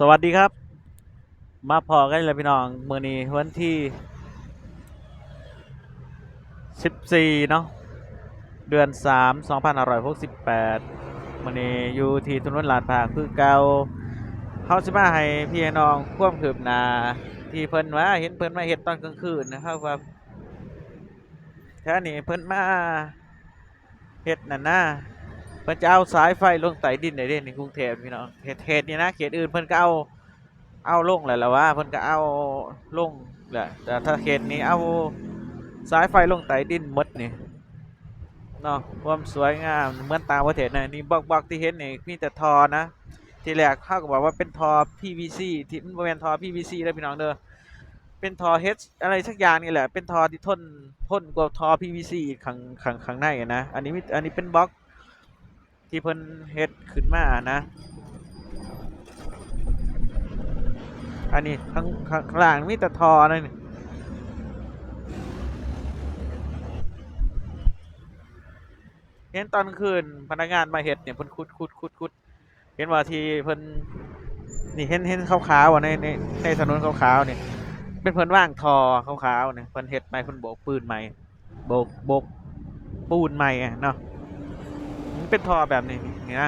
ສະຫວັດດີຄັບ ມາພໍ້ກັນອີກແລ້ວພີ່ນ້ອງ ມື້ນີ້ວັນທີສິບສີ່ເນາະ ເດືອນສາມ ສອງພັນຫ້າຮ້ອຍຫົກສິບແປດ ມື້ນີ້ຢູ່ທີ່ຖະໜົນລາດພ້າວຄືເກົ່າ ເຮົາຊິມາໃຫ້ພີ່ໃຫ້ນ້ອງຄວາມຄືບໜ້າ ທີ່ເພິ່ນວ່າເຫັນເພິ່ນມາເຮັດຕອນກາງຄືນນະ ເຮົາວ່າ ແຖວນີ້ເພິ່ນມາເຮັດນັ້ນນະ ເພິ່ນຈະເອົາສາຍໄຟລົງໃຕ້ດິນໄດ້ເດ້ ໃນກຸງເທບພີ່ນ້ອງ ເຂດ ເຂດນີ້ນະ ເຂດອື່ນເພິ່ນກໍເອົາ ເອົາລົງແລ້ວລະວ່າ ເພິ່ນກໍເອົາລົງແຫຼະ ແຕ່ຖ້າເຂດນີ້ເອົາສາຍໄຟລົງໃຕ້ດິນໝົດນີ້ເນາະ ຄວາມສວຍງາມເໝືອນຕ່າງປະເທດນະ ນີ້ບລັອກໆທີ່ເຫັນນີ້ມີແຕ່ທໍ່ນະ ທີແລກເຮົາກໍບອກວ່າເປັນທໍ່ພີວີຊີ ທີ່ມັນບໍ່ແມ່ນທໍ່ພີວີຊີເດີພີ່ນ້ອງເດີ ເປັນທໍ່ເຮັດ ອະໄລສັກຢ່າງນີ້ແຫຼະ ເປັນທໍ່ທີ່ທົນ ທົນກວ່າທໍ່ພີວີຊີອີກ ຂ້າງ ຂ້າງ ຂ້າງໃນນະ ອັນນີ້ມີ ອັນນີ້ເປັນບລັອກທີ່ເພິ່ນເຮັດຂຶ້ນມານະ ອັນນີ້ຂ້າງ ຂ້າງ ຂ້າງລ່າງມີແຕ່ທໍ່ນະນີ້ ເຫັນຕອນກາງຄືນພະນັກງານມາເຮັດນີ້ ເພິ່ນຂຸດ ຂຸດ ຂຸດ ຂຸດ ເຫັນບໍ່ ທີ່ເພິ່ນ ນີ້ ເຫັນ ເຫັນຂາວໆບໍ່ ໃນ ໃນ ໃນຖະໜົນຂາວໆນີ້ ເປັນເພິ່ນວາງທໍ່ຂາວໆນີ້ ເພິ່ນເຮັດໃໝ່ ເພິ່ນໂບກປູນໃໝ່ ໂບກ ໂບກປູນໃໝ່ເນາະ ມັນເປັນທໍ່ແບບນີ້ ນີ້ນະ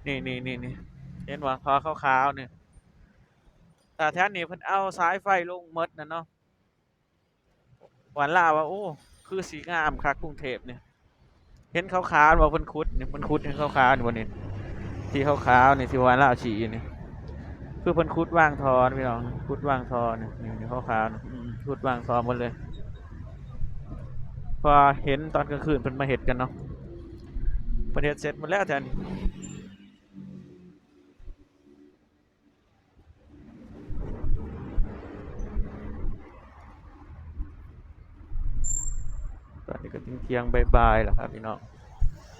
ນີ້ ນີ້ ນີ້ ນີ້ ເຫັນບໍ່ ທໍ່ຂາວໆນີ້ ຖ້າແຖວນີ້ເພິ່ນເອົາສາຍໄຟລົງໝົດນະເນາະ ຫວານລາວວ່າ ໂອ້ ຄືຊິງາມຄັກກຸງເທບນີ້ ເຫັນຂາວໆບໍ່ ເພິ່ນຂຸດນີ້ ເພິ່ນຂຸດເຫັນຂາວໆນີ້ບໍ່ນີ້ ທີ່ຂາວໆນີ້ ທີ່ຫວານລາວຊີ້ນີ້ ຄືເພິ່ນຂຸດວາງທໍ່ພີ່ນ້ອງ ຂຸດວາງທໍ່ນີ້ ນີ້ຂາວໆນີ້ ອືມ ຂຸດວາງທໍ່ໝົດເລີຍ ເພາະວ່າເຫັນຕອນກາງຄືນເພິ່ນມາເຮັດກັນເນາະ ເພິ່ນເຮັດເສັດໝົດແລ້ວແຖວນີ້. ຕອນນີ້ກໍທ່ຽງໆ ບ່າຍໆ ແລ້ວຄັບພີ່ນ້ອງ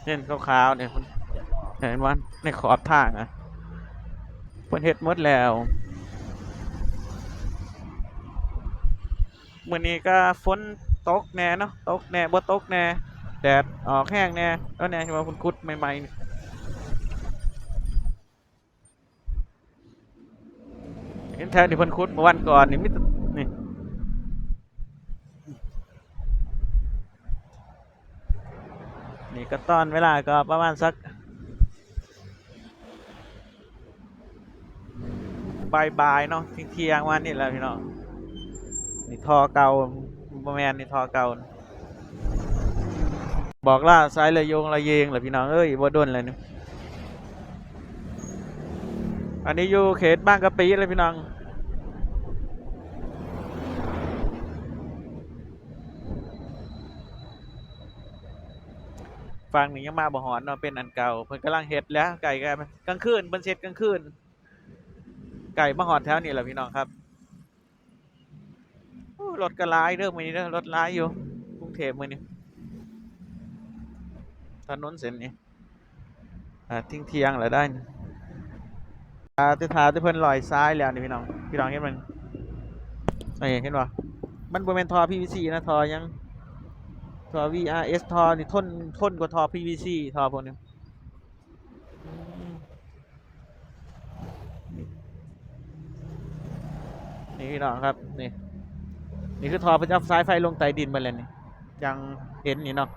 ເຫັນຂາວໆນີ້ ເຫັນບໍ່ ໃນຂອບທາງອະ ເພິ່ນເຮັດໝົດແລ້ວ ມື້ນີ້ກໍຝົນຕົກແດ່ເນາະ ຕົກແດ່ ບໍ່ຕົກແດ່ ແດດອອກແຮງແດ່ ເອົາແດ່ ທີ່ວ່າເພິ່ນຂຸດໃໝ່ໆ ນີ້. ເຫັນແຖວນີ້ເພິ່ນຂຸດເມື່ອວັນກ່ອນນີ້ ມີແຕ່ ນີ້ ນີ້ກໍຕອນເວລາກໍປະມານສັກບ່າຍໆ ເນາະ ທ່ຽງໆ ປະມານນີ້ແຫຼະພີ່ນ້ອງ ນີ້ທໍ່ເກົ່າ ບໍ່ແມ່ນ ນີ້ທໍ່ເກົ່າ. ບອກລາສາຍລະຍົງລະເຢງລະພີ່ນ້ອງເອີຍ ບໍ່ດົນແລ້ວນີ້ ອັນນີ້ຢູ່ເຂດບາງກະປິລະພີ່ນ້ອງ ຝັ່ງນີ້ຍັງມາບໍ່ຮອດເນາະ ເປັນອັນເກົ່າ ເພິ່ນກຳລັງເຮັດແລ້ວ ໃກ້ ກາງຄືນ ເພິ່ນເຮັດກາງຄືນ ໃກ້ມາຮອດແຖວນີ້ແລ້ວພີ່ນ້ອງຄັບ. ໂອ້ ລົດກໍຫຼາຍເດີມື້ນີ້ເດີ ລົດຫຼາຍຢູ່ກຸງເທບມື້ນີ້ ຖະໜົນເສັ້ນນີ້ ອ່າ ທ່ຽງໆ ແລ້ວໄດ໋ ອ່າ ແຕ່ຖ້າແຕ່ເພິ່ນລ້ອຍສາຍແລ້ວນີ້ພີ່ນ້ອງ ພີ່ນ້ອງເຫັນມັນ ນີ້ ເຫັນບໍ່ ມັນບໍ່ແມ່ນທໍ່ພີວີຊີນະ ທໍ່ຫຍັງ ທໍ່ວີອາເອັສ ທໍ່ນີ້ທົນ ທົນກວ່າທໍ່ພີວີຊີ ທໍ່ພວກນີ້ ອືມ. ນີ້ພີ່ນ້ອງຄັບ ນີ້ ນີ້ຄືທໍ່ເພິ່ນຈະເອົາສາຍໄຟລົງໃຕ້ດິນເບິດແລ້ວນີ້ ຈັ່ງເຫັນນີ້ເນາະ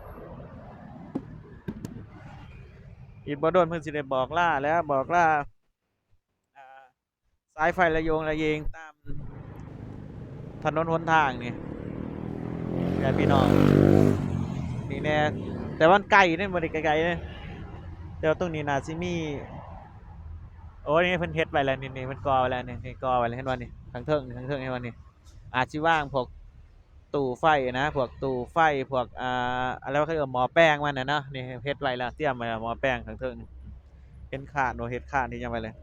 ອີກບໍ່ດົນເພິ່ນຊິໄດ້ບອກລາແລ້ວ ບອກລາ ອ່າ ສາຍໄຟລະໂຍງລະເຢງຕາມ ຖະໜົນຫົນທາງນີ້ ແດ່ພີ່ນ້ອງ ນີ້ແດ່ ແຕ່ວ່າມັນໄກເດ້ ບໍ່ໄດ້ໄກໆເດ້ ແຕ່ວ່າຕົງນີ້ໜ້າຊິມີ ໂອ້ ນີ້ເພິ່ນເຮັດໄວ້ແລ້ວ ນີ້ ນີ້ເພິ່ນກໍ່ໄວ້ແລ້ວ ນີ້ ນີ້ກໍ່ໄວ້ແລ້ວ ເຫັນບໍ່ນີ້ ທາງເທິງ ທາງເທິງ ເຫັນບໍ່ນີ້ ອາດຊິວາງພວກຕູ້ໄຟນະ ພວກຕູ້ໄຟ ພວກ ອ່າ ອາ ແລ້ວເຂົາເອີ້ນໝໍ້ແປງມັນນະເນາະ ນີ້ເຮັດໄວ້ແລ້ວ ຕຽມໄວ້ແລ້ວ ໝໍ້ແປງທາງເທິງ ເຫັນຄານບໍ່ ເຮັດຄານທີ່ຫຍັງໄວ້ເລີຍ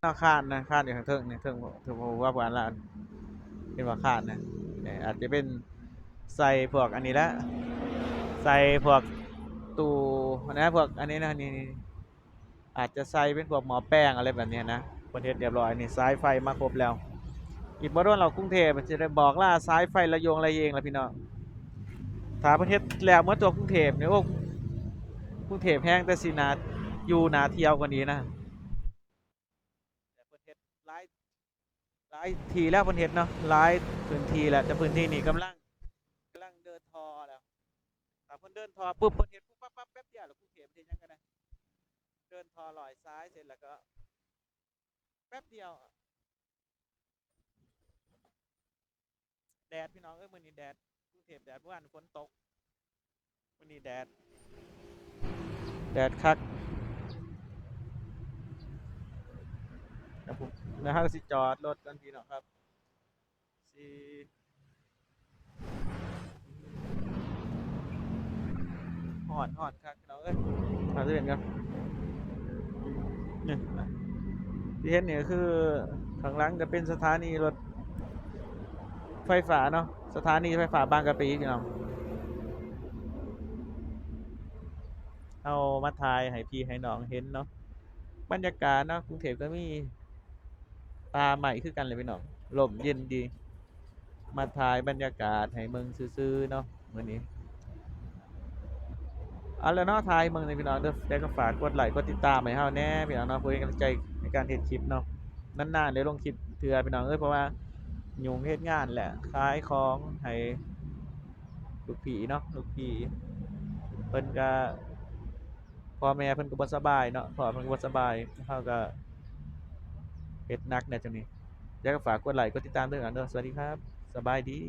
ເນາະ ຄານນະ ຄານຢູ່ທາງເທິງນີ້ ເທິງ ເທິງຫົວບານລາວ ເຫັນບໍ່ ຄານນະ ອາດຈະເປັນໃສ່ພວກອັນນີ້ແຫຼະ ໃສ່ພວກຕູ້ຫັ້ນນະ ພວກອັນນີ້ນະ ນີ້ ນີ້ ອາດຈະໃສ່ເປັນພວກໝໍ້ແປງ ອະໄລແບບນີ້ນະ ເພິ່ນເຮັດຮຽບຮ້ອຍ ນີ້ສາຍໄຟມາຄົບແລ້ວ ອີກບໍ່ດົນແລ້ວກຸງເທບຊິໄດ້ບອກລາສາຍໄຟລະໂຍງລະເຢງແລ້ວພີ່ນ້ອງ ຖ້າເພິ່ນເຮັດແລ້ວໝົດທົ່ວກຸງເທບນີ້ ໂອ້ ກຸງເທບແຮງແຕ່ຊິໜ້າຢູ່ໜ້າທ່ຽວກວ່ານີ້ນະ. ແຕ່ເພິ່ ຫຼາຍ ຫຼາຍທີ່ແລ້ວເພິ່ນເຮັດເນາະ ຫຼາຍພື້ນທີ່ແລ້ວ ແຕ່ພື້ນທີ່ນີ້ກຳລັງ ກຳລັງເດີນທໍ່ແລ້ວ ຖ້າເພິ່ນເດີນທໍ່ປຸບ ເພິ່ນເຮັດປຸບປັບປັບແປັບດຽວ ແລ້ວກຸງເທບເຮັດຫຍັງກໍໄດ້ ເດີນທໍ່ລອຍສາຍເສັດແລ້ວກໍແປັບດຽວ. ແດດພີ່ນ້ອງເອີຍ ມື້ນີ້ແດດ ກຸງເທບແດດ ເມື່ອວານຝົນຕົກ ມື້ນີ້ແດດ ແດດຄັກ ແລ້ວເຮົາຊິຈອດລົດກ່ອນພີ່ນ້ອງຄັບ ຊິ ຮ້ອນ ຮ້ອນຄັກພີ່ນ້ອງເອີຍ ຫາເຊເວັ່ນກ່ອນ ນີ້ ທີ່ເຫັນນີ້ກໍຄື ຂ້າງຫຼັງກໍເປັນສະຖານີລົດໄຟຟ້າເນາະ ສະຖານີໄຟຟ້າບາງກະປີພີ່ນ້ອງ ເຮົາມາຖ່າຍໃຫ້ພີ່ໃຫ້ນ້ອງເຫັນເນາະ ບັນຍາກາດເນາະ ກຸງເທບກໍມີປ່າໄມ້ຄືກັນແຫຼະພີ່ນ້ອງ ລົມເຢັນດີ ມາຖ່າຍບັນຍາກາດໃຫ້ເບິ່ງຊື່ໆເນາະ ມື້ນີ້ ເອົາລະເນາະ ຖ່າຍເບິ່ງນີ້ພີ່ນ້ອງເດີ ແລ້ວກໍຝາກກົດໄລ້ກົດຕິດຕາມໃຫ້ເຮົາແດ່ພີ່ນ້ອງເນາະ ເພື່ອເປັນກຳລັງໃຈໃນການເຮັດຄລິບເນາະ ນານໆໄດ້ລົງຄລິບເທື່ອພີ່ນ້ອງເອີຍ ເພາະວ່າຫຍຸ້ງເຮັດງານແຫຼະ ຂາຍຂອງໃຫ້ລູກພີ່ເນາະ ລູກພີ່ເພິ່ນກໍ ພໍ່ແມ່ເພິ່ນກໍບໍ່ສະບາຍເນາະ ພໍ່ເພິ່ນກໍບໍ່ສະບາຍ ເຮົາກໍເຮັດໜັກແດ່ຊ່ວງນີ້ ແລ້ວກໍຝາກກົດໄລ້ກົດຕິດຕາມເດີພີ່ນ້ອງເດີ ສະຫວັດດີຄັບ ສະບາຍດີ.